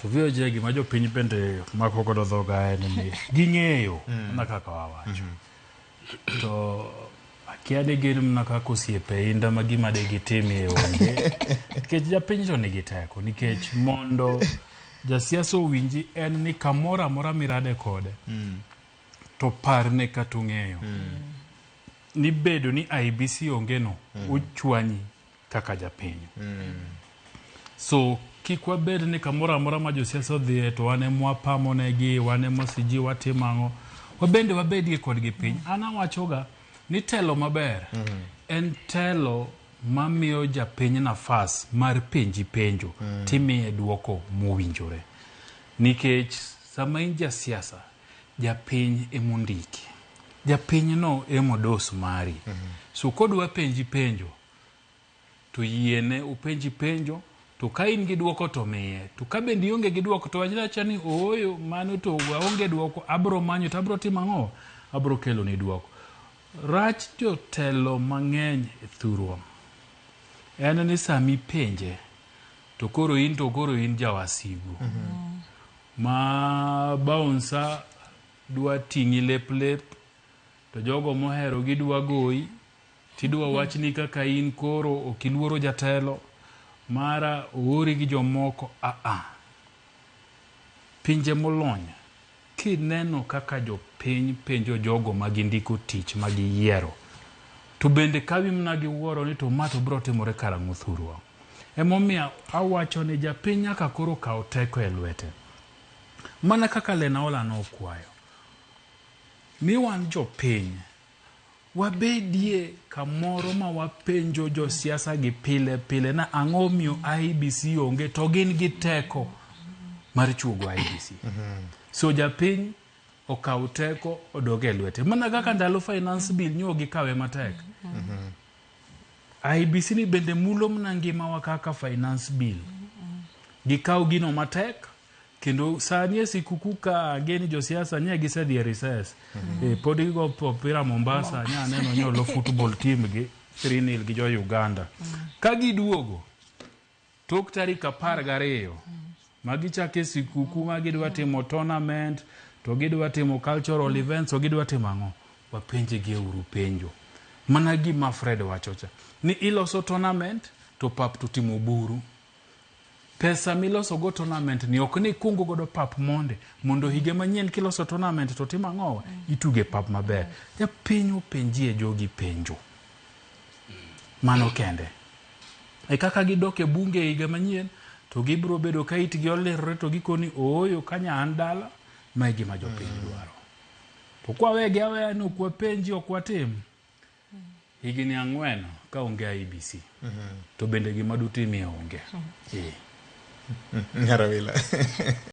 To VOJ gima jopiny bende mako godo dhoga en ni ging'eyo mana kaka wawacho. To akia ni gin mana kaka osiepe inda ma gima de gitimie onge. Nikech japiny to nigi teko nikech mondo jasiasa owinji en ni kamoro amora mirade kode to parne kata ong'eyo ni bedo ni IEBC onge no ochwanyi kaka japiny. So kik wabed ni kamoro amora ma josiasa odhiye to wan ema wapamonegi, wan ema siji watimo ang'o. Wabende wabedie kodgi piny. An awachoga ni telo maber en telo mamiyo japiny nafas mar penji penjo timiye duoko mowinjore. Nikech sama in jasiasa, japiny emondiki. Japinyno emodos mari. So kodwa penji penjo, to yiene openji penjo to ka in gi duoko to miye to ka bende ionge gi duoko to wach awacha ni ooyo mano to aonge duoko abro manyo to abro timo ang'o abro kelo ni duoko rach jotelo mang'eny e thurwa en ni sami penje to koro in to koro in jawasigu ma bouncer dwa ting'i lep lep to jogo mohero gidwa goyi tidwa wachni kaka in koro ok iluoro jatelo mara oori gi jomoko aa pinje molony kineno kaka jopiny penjo jogo ma gindiko tich ma giyiero to bende kawi mana gi wuoro ni to ma to biro timore karang'o thurwa emomiyo awacho ni japiny nyaka koro kaw teko e lwete mana kaka Lenaola nokwayo ni wan jopiny wabedie kamoro ma wapenjo josiasa gi pile pile na ang'o miyo IEBC onge to gin gi teko mar chuogo IEBC. So japiny okaw teko odog e lwete. Mana kaka ndalo finance bill nyo gikawe matek. IEBC ni bende mulo mana ngimawa kaka finance bill. Gikaw gino matek kendo sani e sikuku ka ang'e josiasa nye gisedhi e recess. Pod gigo opira Mombasa nya aneno nyolo football team gi 3-0 gi jo Uganda. Ka giduogo tok tarik 12 ma gichako e sikuku ma gidwa timo tournament to gidwa timo cultural events to gidwa timo ang'o wapenj gi uru penjo mana gima Fred wacho cha ni iloso tournament to pap to timo buru pesa miloso go tournament ni ok ni ikungo godo pap monde mondo higa manyien kiloso tournament to timo ang'owa ituge pap maber japiny openjie jogi penjo mano kende e kaka gidok e bunge e higa manyien to gibiro bedo ka itgi olirore to gikoni ooyo kanya an dala ma e gima jopiny dwaro to kwawegi aweya ni ok wapenji ok watim higni 4 ka onge IEBC to bende gima dutimie onge. Nyarawila.